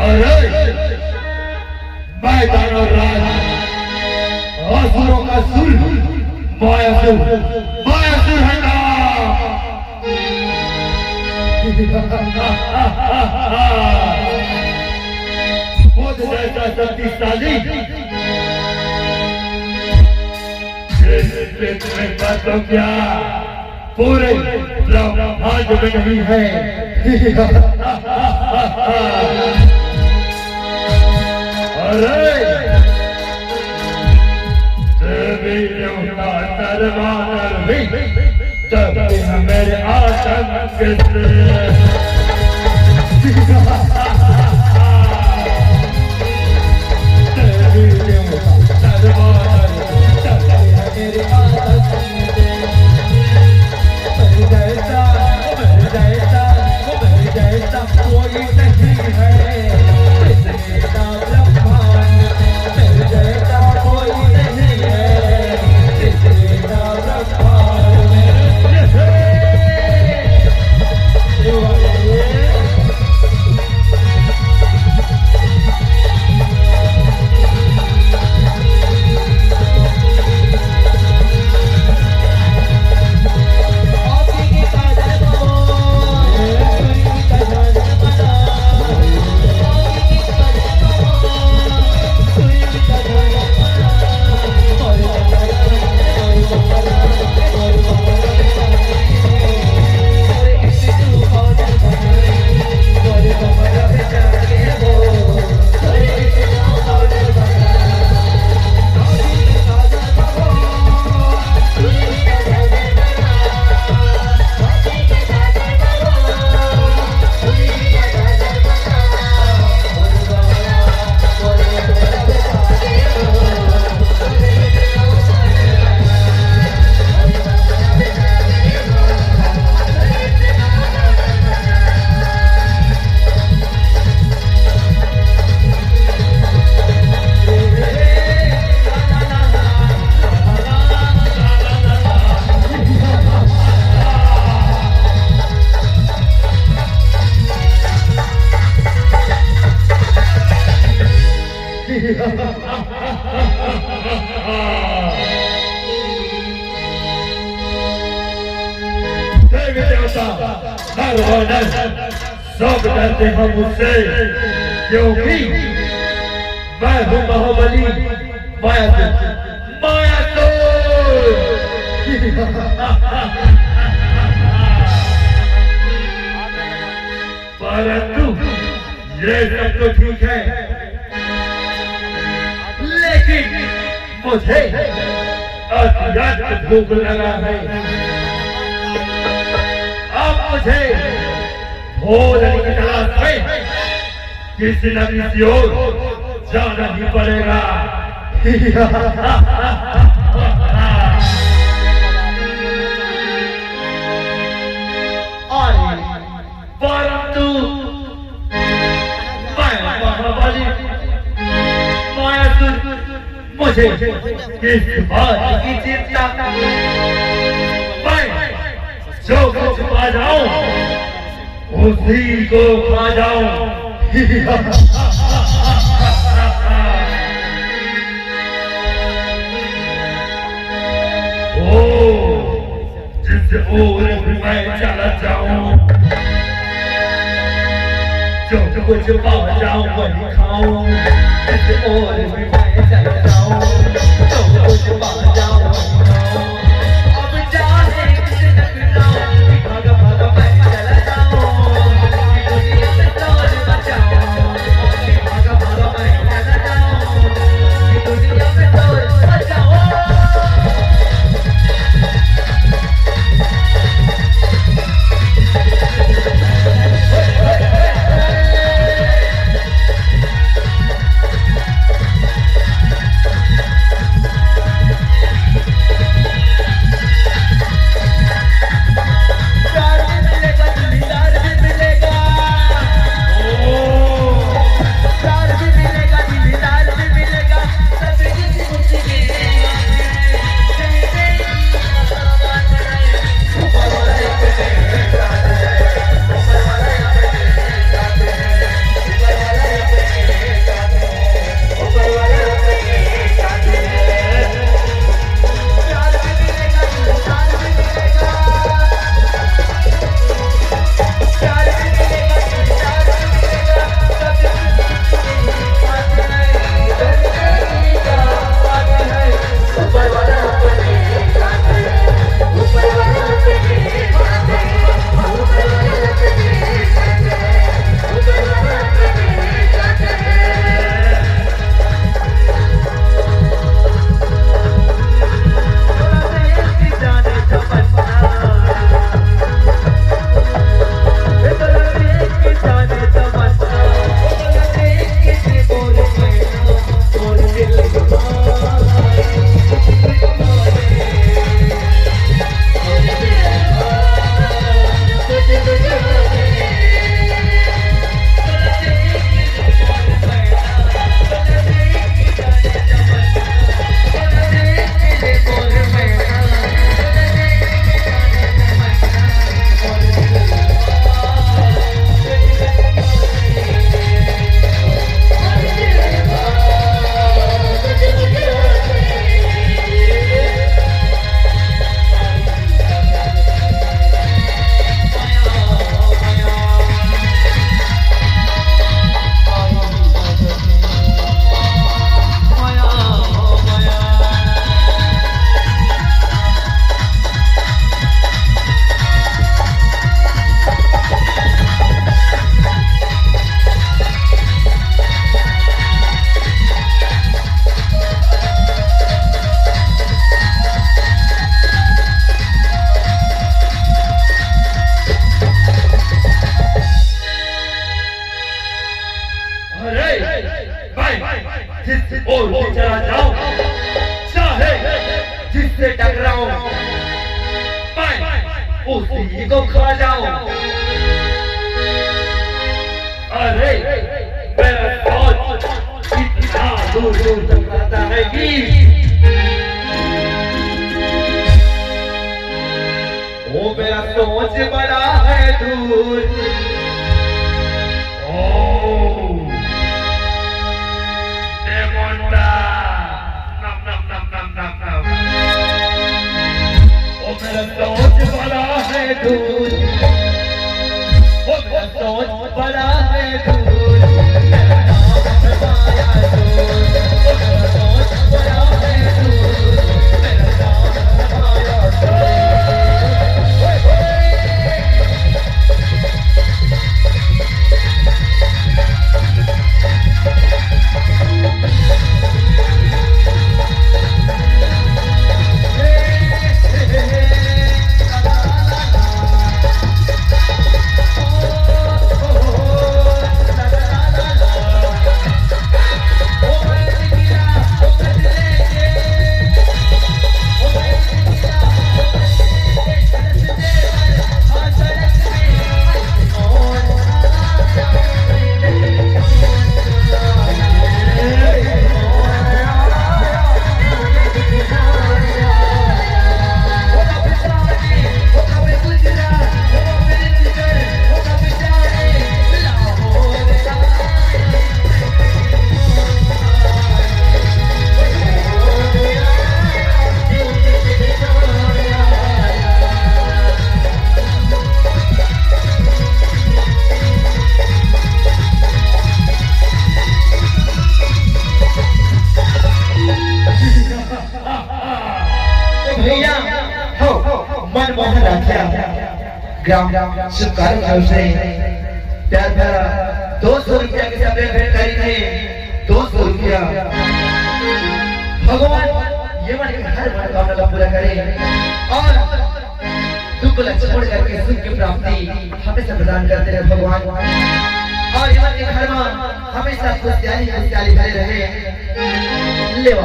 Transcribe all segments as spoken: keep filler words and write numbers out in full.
अरे, मैं दानव राज, असुरों का सुर, मायासुर, मायासुर है ना? खुद जैसा शक्तिशाली, इस पृथ्वी पर तो क्या, पूरे ब्रह्मांड में नहीं है। अरे, देवी देवता नर मानव भी डरते हैं मेरे आतंक से। देवी देवता नर मानव भी डरते हैं मेरे आतंक से। मर जाता, मर जाता, मर जाता, कोई नहीं है। देवी देवता, नर व नर, सब डरते हैं मुझसे, क्योंकि मैं हूँ बाहुबली, मायासुर, मायासुर। परंतु ये सब तो ठीक है, लेकिन मुझे अत्यंत भूख लगा है। अब मुझे भोजन की तलाश में किसी न किसी ओर जाना ही पड़ेगा। अरे, परंतु मैं बाहुबली, मायासुर, मुझे किस बात की चिंता? मैं जो कुछ पा जाऊं, उसी को खा जाऊं। ओ, जिस ओर भी मैं चला जाऊं, जो कुछ पा जाऊं वही खाऊं। जिस ओर भी मैं चला जाऊं, जो कुछ पा जाऊं वही खाऊं। अब चाहे किसे टकराऊं, भागा भागा मैं चला जाऊं। दुनिया में तोड़ मचाऊं। अरे, मैं जिस ओर भी चला जाऊं, चाहे जिससे टकराऊं, मैं उसी को खा जाऊं। अरे, मेरा सोच इतना दूर दूर तक जाता है कि वो मेरा सोच बड़ा है दूर। ओ, ए मोटा। नम, नम, नम, नम, नम, नम। वो मेरा सोच बड़ा है दूर। वो मेरा सोच बड़ा है दूर। मेरा नाम है माया दूर। वो मेरा सोच बड़ा है दूर। तो भैया हो, मनमोहन राठिया ग्राम शुभकारण से प्यार भरा दो सौ रुपया के साथ भेंट करी थे। दो सौ रुपया। भगवान ये मन के हर मनोकामना ला पूरा करे और दुख ला छोड़ करके सुख की प्राप्ति हमेशा प्रदान करते रहे भगवान। और ये मन के घर में हमेशा खुशहाली, खुशहाली भरे रहे। लेवा,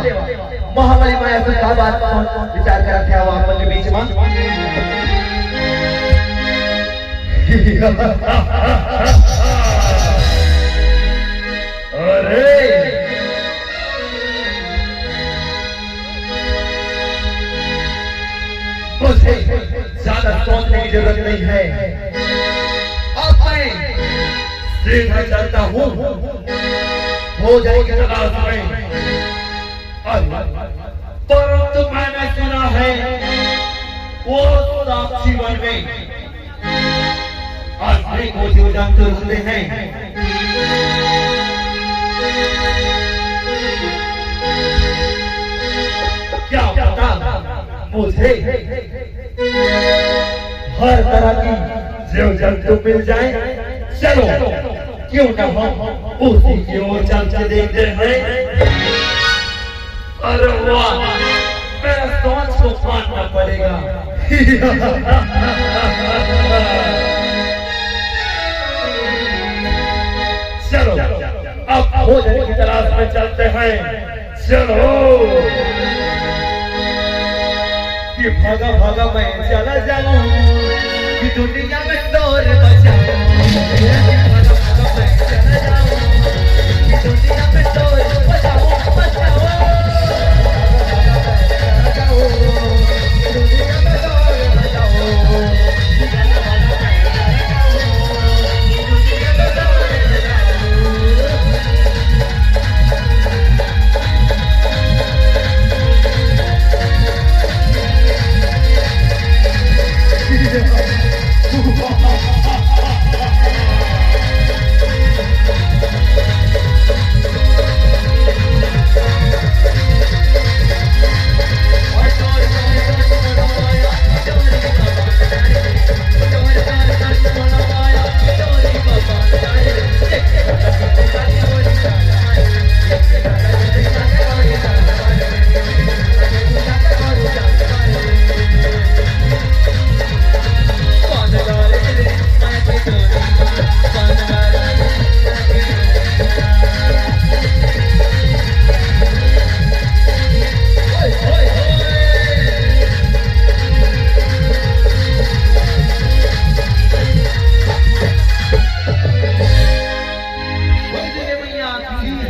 महामारी माया से का बात विचार करत हे, आओ आप मन के बीच में। अरे, मुझे ज्यादा सोचने की जरूरत नहीं है। अब मैं सीधा चलता हूँ भोजन की तलाश में। अरे, परंतु मैंने सुना है वो साक्षी वन में आज भी वो जीव जंतु रहते हैं। क्या पता मुझे हर तरह की जीव जंतु मिल जाए। चलो, क्यों ना हम उसी की ओर चल के देखते हैं। अरे वाह, मेरा सोच को मानना पड़ेगा। चलो, अब भोजन की तलाश में चलते हैं। चलो। कि भागा भागा मैं चला जाऊं, कि दुनिया में शोर मचाऊं। कि भागा भागा मैं चला जाऊं, कि दुनिया में शोर मचाऊं, मचाऊं। भागा भागा मैं चला जाऊं, कि दुनिया में शोर मचाऊं।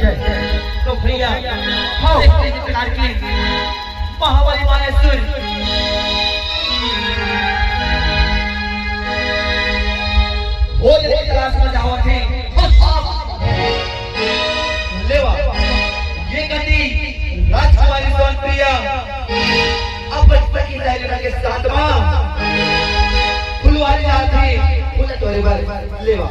तो भैया, हाँ, देखते हैं प्रकार की महाबली माहेश्वर भोज के तलाश में जावत हे। बस आप लेवा, ये कति राजकुमारी सोनप्रिया अपन सखी सहेली के साथ में फुलवारी जात हे, फूल तोरे बर लेवा।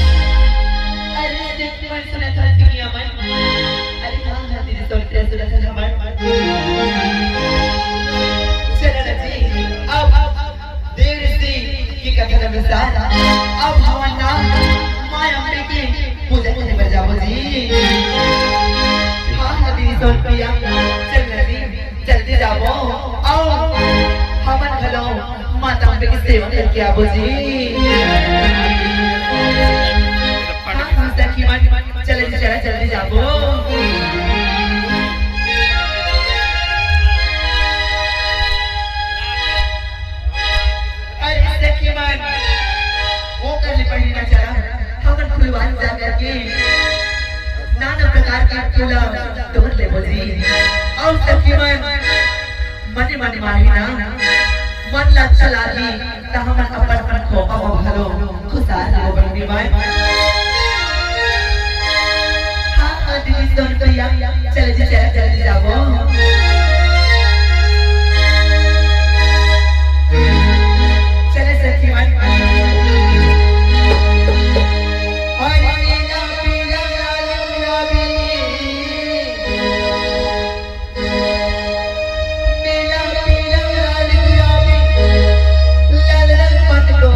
अरे, देख, मैं सुनत हस दुनिया मन। अरे, हाँ, हाँ, तेरी सोच से सुनत हस हमर। चलो ना जी, अब, अब देव ऋषि के कथन अनुसार अब हमन ना माँ अम्बे के पूजा करे बर जाबो जी। हाँ, हाँ, तेरी सोच पिया, चल ना जी, जल्दी जाबो। अउ हमन घलो माता अम्बे के सेवा करके आबो जी। हाँ, हाँ, सखी मन, चले जी, चला, जल्दी जाबो। अरे सखी मन, वो कर ले पहिली ना चला, हमन फुलवारी जा करके नाना प्रकार के फूल तोड़ लेबो जी। अउ सखी मन, मने मने माही ना, मन ला अच्छा लागी, त हमन अपन अपन खोपा म घलो खुसर लेबो बहिनी माई। हाँ, हाँ, दीदी सोनप्रिया, चले जी, चले, चले जी जाबो। चले सखी मन। हरे नीला पीला लाल गुलाबी। नीला पीला लाल गुलाबी, लाल रंग मन को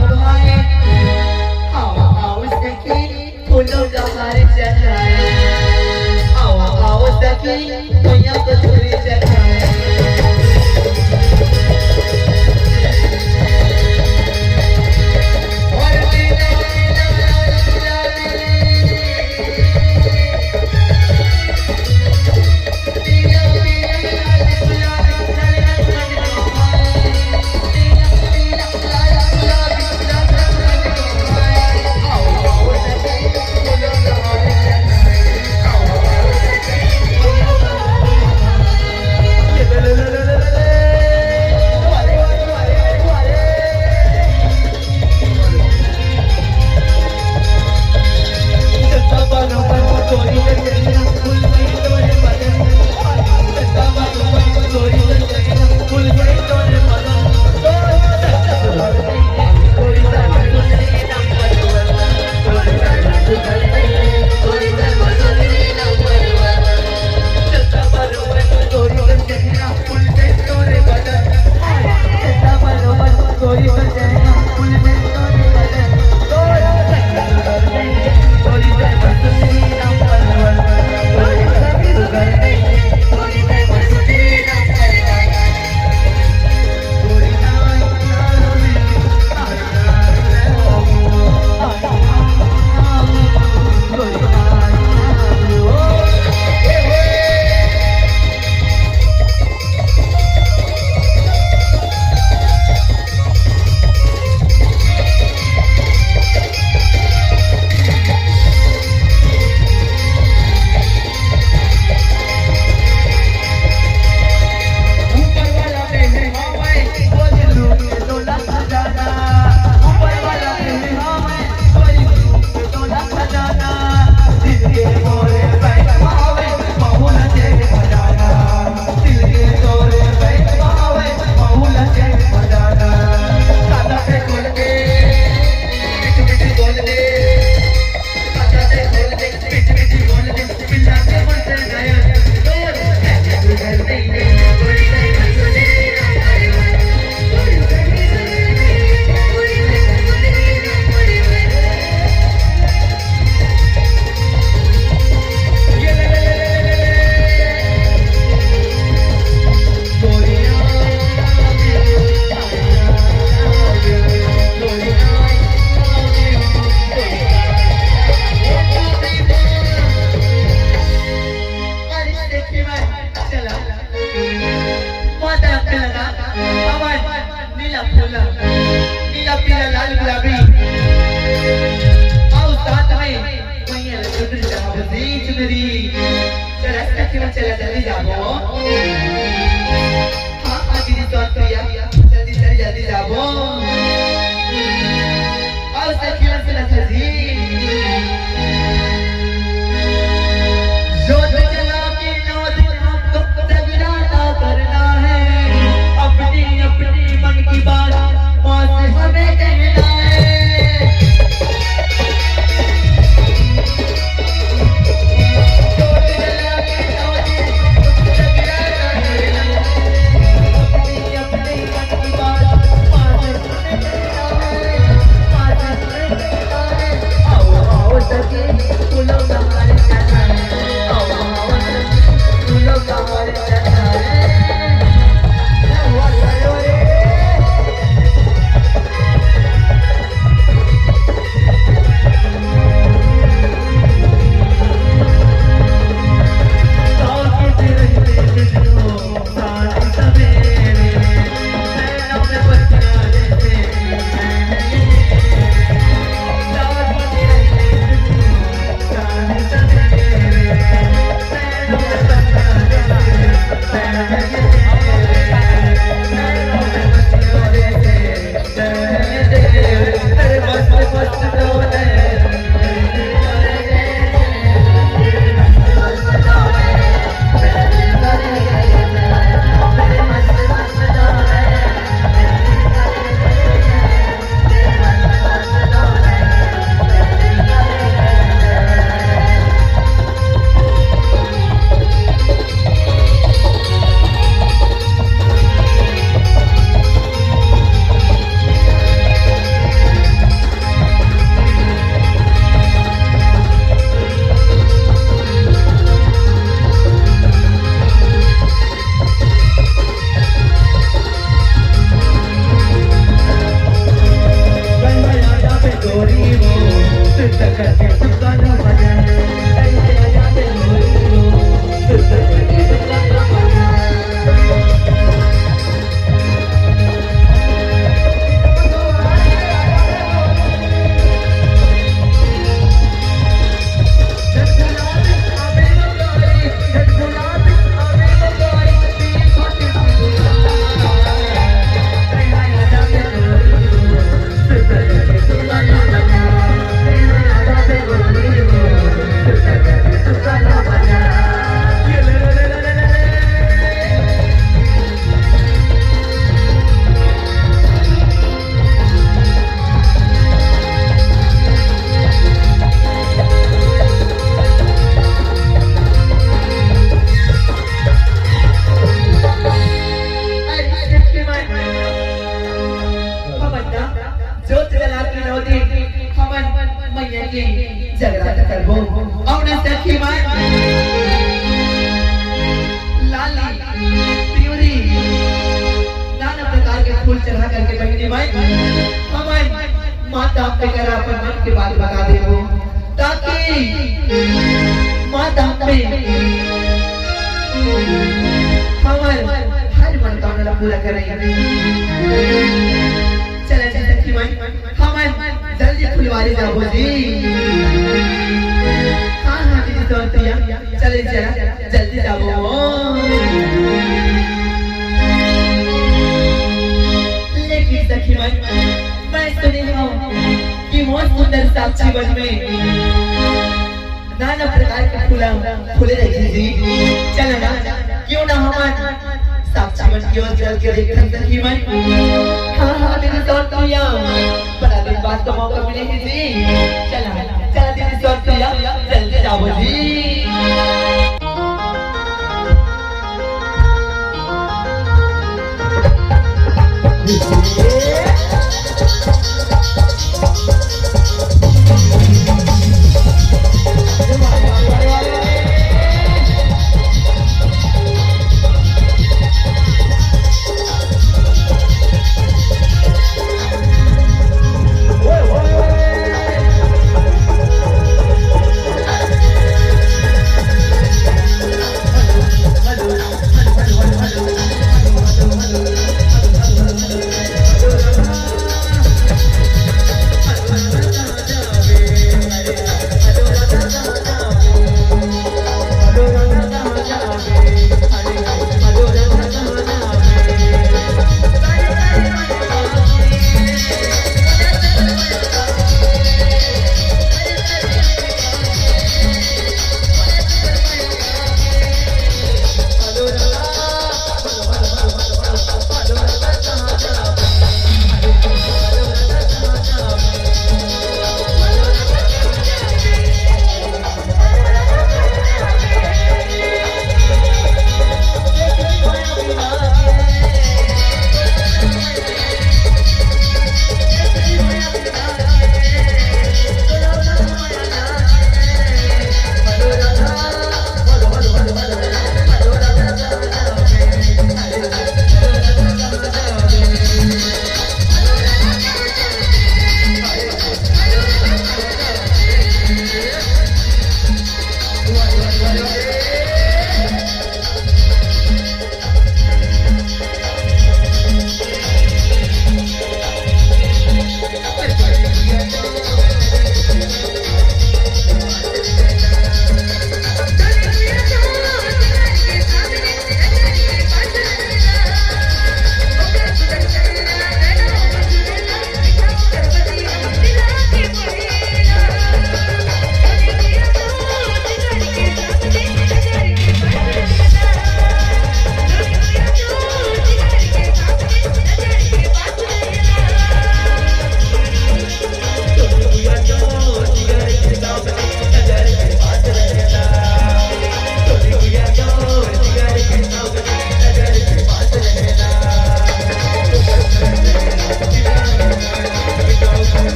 नौ दिन हमन मैया के जगराता करबो। अउ न सखी मन, लाली, पिउरी, नाना प्रकार के फूल चढ़ा करके बहिनी मन, हमन माता अम्बे करा अपन मन के बात बता देबो, ताकि माता अम्बे हमर हर मनोकामना ला पूरा करे। चला जी सखी मन, हमन जल्दी फुलवारी जाबो जी। हाँ, हाँ, दीदी, सौंतिया, चले, चला, जल्दी जाबो। लेकिन सखी मन, मैं सुने हूँ कि मोर सुंदर साक्षी वन में नाना प्रकार के फूल फूले रहिथे जी। चल ना, क्यों ना हमन साक्षी मन के ओर चल के देखथन सखी मन। हाँ, हाँ, दीदी, सौंतिया, बड़ा दिन बाद तो मौका मिले हे जी। चला, चला दीदी, सौंतिया, जल्दी जाबो जी।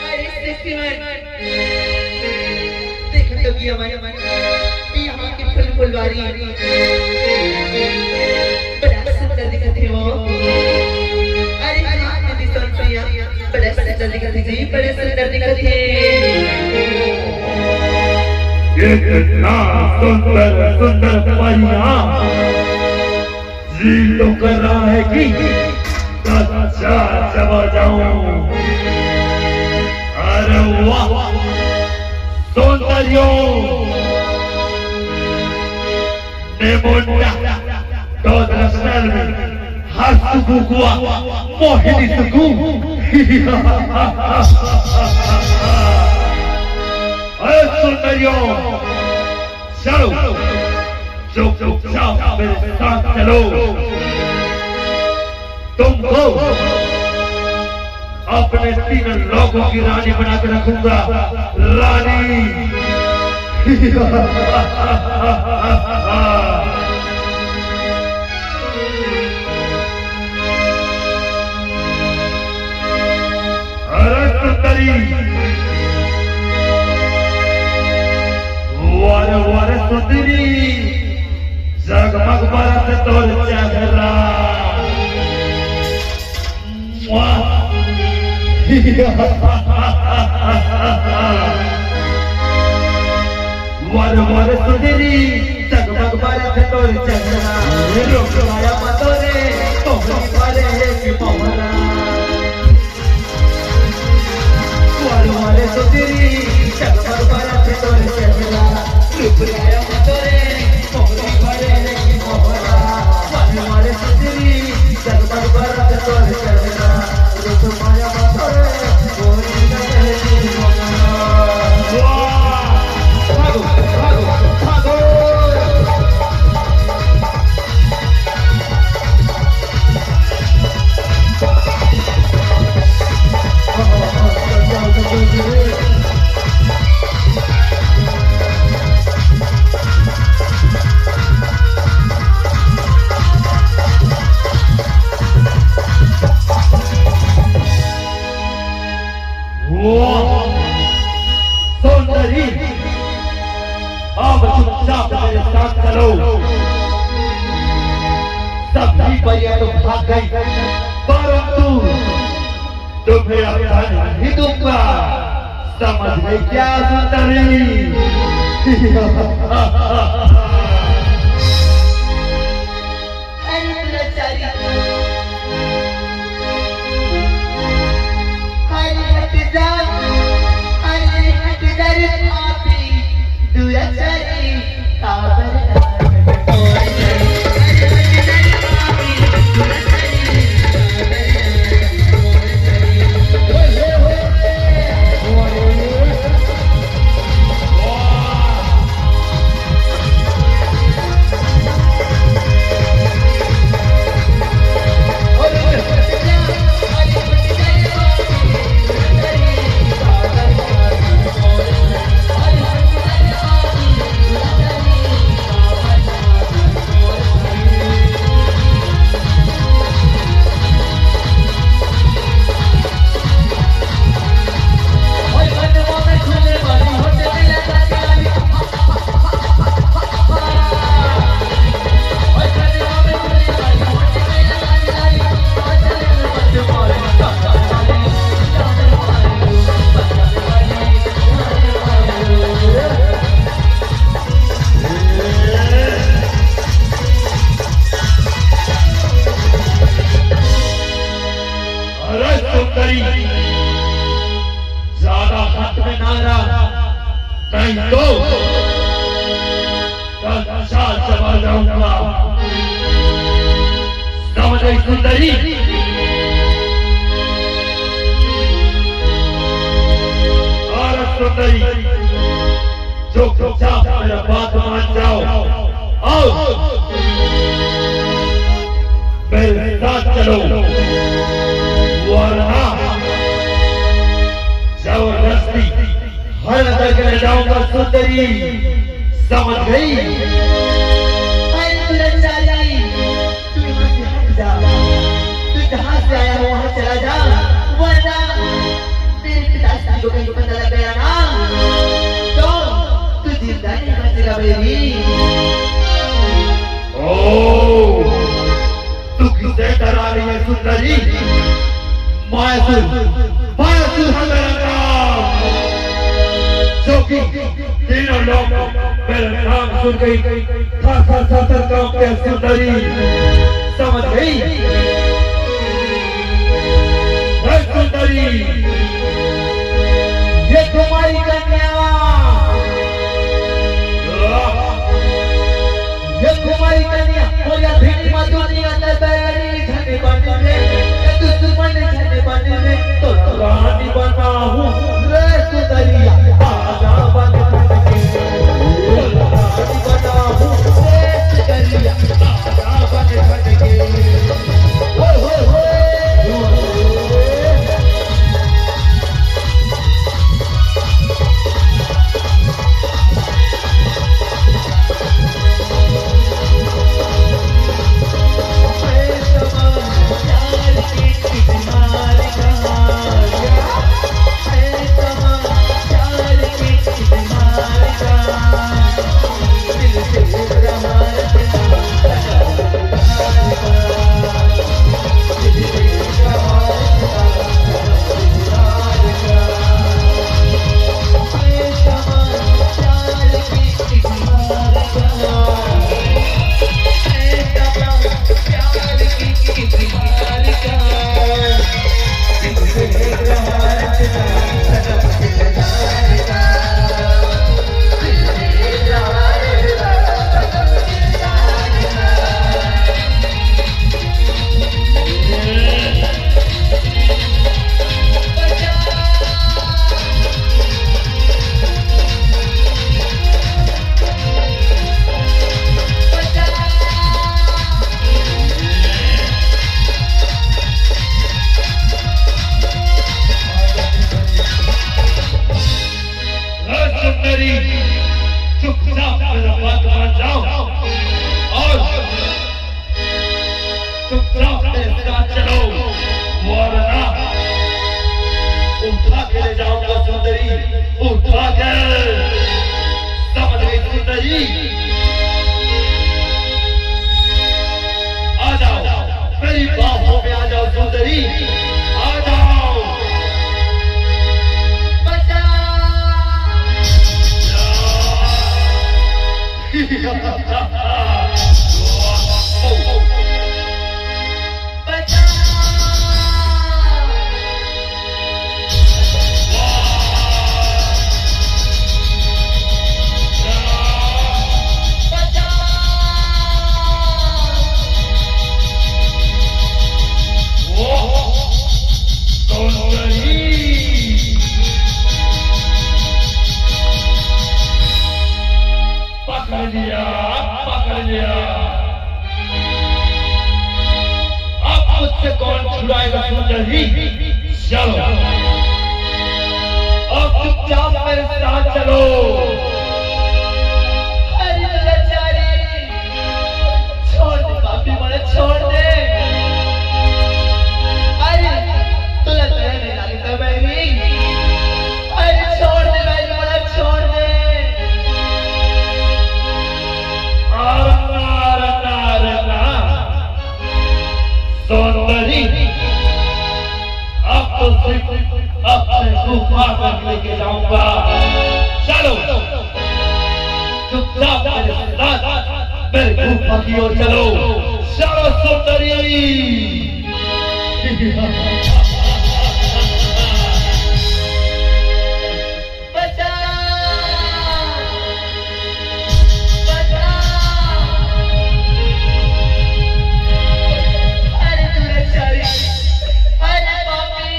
अरे शक्तिमान, देखत तो किया मन, यहाँ के फूल फुलवारी बड़ा सुंदर दिखत हे वो। अरे हाँ दीदी, सौंतिया, बड़े सुंदर दिखत हे जी, बड़े सुंदर दिखत हे। इतना सुंदर, सुंदर परियां जी तो कर रहा है कि कच्चा चबा जाऊं। अरे वाह, सौंदर्यो ने मुंडा, दो दरअसल में हर सुकु कुआ मोहिनी सुकु। अरे सौंदर्यो, चलो, चुप, चुपचाप मेरे साथ चलो। तुमको अपने तीन लोकों की रानी बना के रखूंगा। रानी। अरे सुंदरी, वारे वारे सुंदरी, जगमग बरत तोर चेहरा। वाह। वारे वारे सुंदरी, जगमग बरत तोर चेहरा। रूप माया मतोरे, तोहरी भरे है कि मोहरा। वारे वारे सुंदरी, जगमग बरत तोर चेहरा। रूप माया मतोरे, तोहरी भरे है कि मोहरा। वारे वारे सुंदरी, जगमग बरत तोर चेहरा। रूप माया मतोरे, तोहरी भरे है कि मोहरा। वाह! भागो, भागो, भागो। वाह! सौंदर्य, अब चुपचाप मेरे साथ चलो। सभी परियां तो भाग गई, परंतु तुम्हें अब जाने नहीं दूंगा। समझ गई क्या सुंदरी? अरे दुराचारी, अरे हट जा, अरे हट जा रे पापी, दुराचारी, काबर अरे सुंदरी, ज्यादा हाथ में ना रहा, नहीं तो कच्चा चबा जाऊंगा। समझ गई सुंदरी? अरे सुंदरी, चुपचाप मेरा बात मान जाओ। आओ, मेरे साथ चलो, वरना जबरदस्ती हर नजर के ले जाऊंगा सुंदरी, समझ गई? अरे दुराचारी, तू यहाँ से हट जा, तू जहाँ से आया हो वहाँ चला जा, वरना मेरे पिताश्री को कहीं पता लग गया ना, तो तू जिंदा नहीं बचेगा बेबी। ओ, तू किसे डरा रही है सुंदरी? मैं सुन, तीनों लोग मेरा नाम सुन गई, थर थर थर थर कांपते हैं सुंदरी। समझ गई? हे सुंदरी, ये तुम्हारी कन्या, ये तुम्हारी कन्या, और या धीनी मधुनी अंदर बैरी झंडी बनी रे, ये दुश्मन झंडी बनी रे, तो रानी बना हूँ रे सुंदरिया, आजा बन ठन के, तो रानी बना हूँ रे सुंदरिया, आजा बन ठन के। ओए होए होए। सुंदरी, चुपचाप मेरा बात मान जाओ और चुपचाप मेरे साथ चलो, वरना उठा के ले जाऊंगा सुंदरी, उठा के। समझ गई सुंदरी? आ जाओ, मेरी बाहों में आ जाओ सुंदरी, आ जाओ। बचा। बचा। बचा। पकड़ लिया, पकड़ लिया। अब मुझसे कौन छुड़ाएगा सुंदरी? चलो, अब चुपचाप मेरे साथ चलो। अरे दुराचारी, छोड़ दे पापी, मोला छोड़ दे। अरे, तोला दया नहीं लगता बैरी? अरे, छोड़ दे बैरी, मोला छोड़ दे। अरे ना, अरे ना, अरे ना। सुंदरी, अब तो सिर्फ अपने गुफा तक लेके जाऊंगा। चलो, चुपचाप मेरे साथ मेरे गुफा की ओर चलो। चलो सुंदरी। बचा! बचा! अरे दुराचारी, अरे पापी,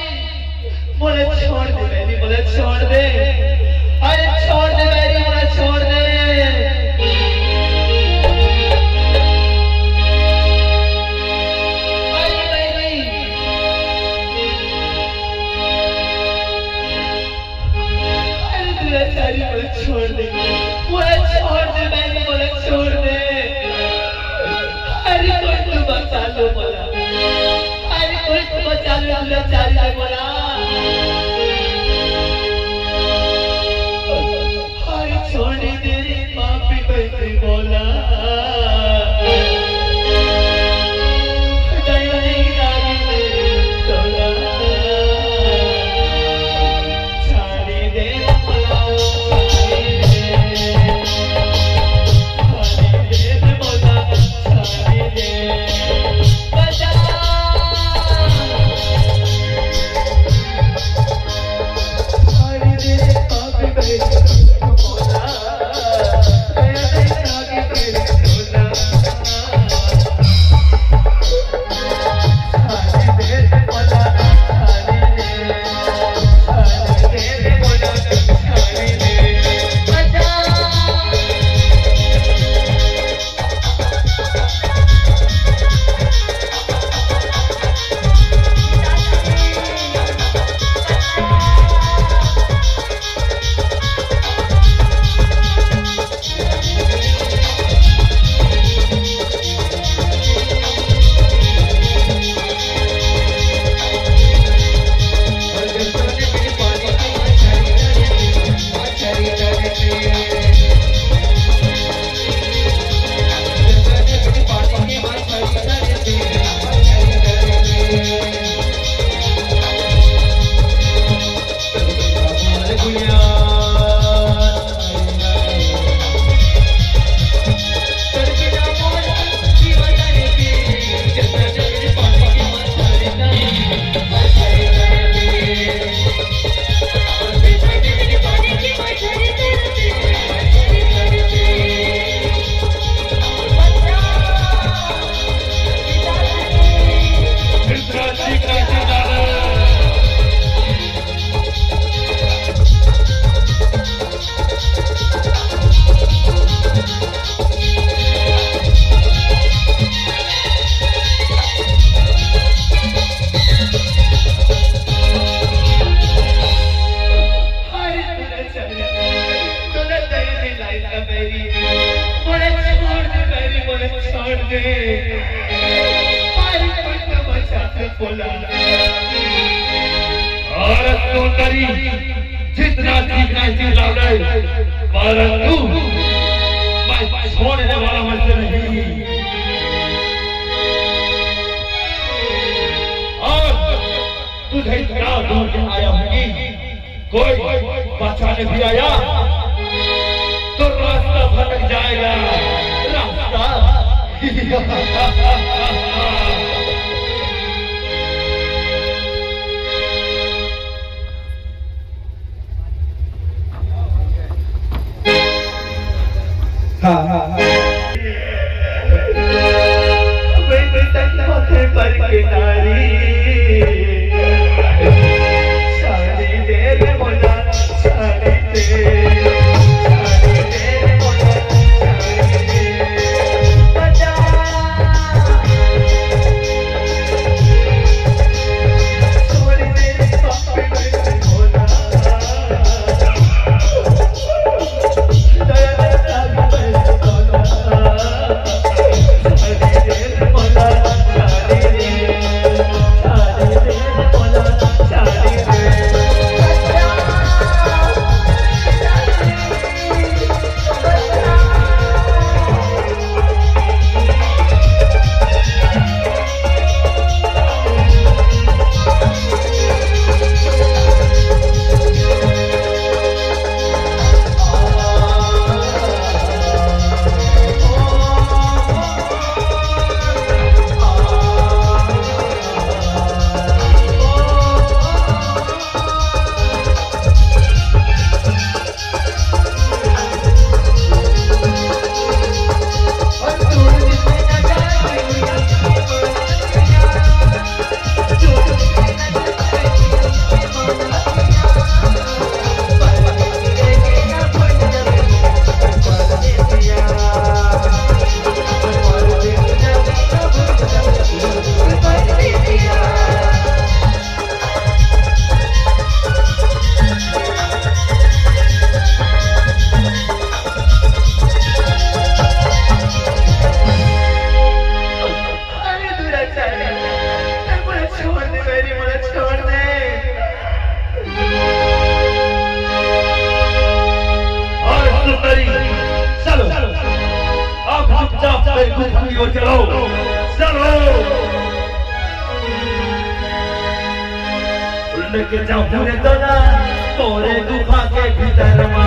मोला छोड़ दे बैरी, मोला छोड़ दे। अरे छोड़ दे बैरी, मोला छोड़ दे। अरे बैरी। अरे दुराचारी, मोला छोड़ दे, मोला छोड़ दे, बैरी, मोला छोड़ दे। अरे कोई तो बचा लो मोला, अरे कोई तो बचा लो दुराचारी ले मोला। अरे अरे तोला चल, तोला दया नहीं लायक का बैरी, मोला छोड़ दे बैरी, मोला छोड़ दे। अरे तू तो मचा के बोला। अरे सुंदरी, जितना चीखना चिल्ला ले, परंतु मैं छोड़ने वाला मैं से नहीं। आज तुझे इतना दूर से आया हूँ कि कोई बचाने भी आया तो रास्ता भटक जाएगा। रास्ता। हाँ, हाँ, हाँ। अरे दुराचारी, मोला छोड़ दे, बैरी, मोला छोड़ दे। और सुंदरी, चलो, अब चुपचाप मेरे गुफा की ओर चलो, चलो। लेके जाऊं रे तोला, तोरे गुफा के भीतर।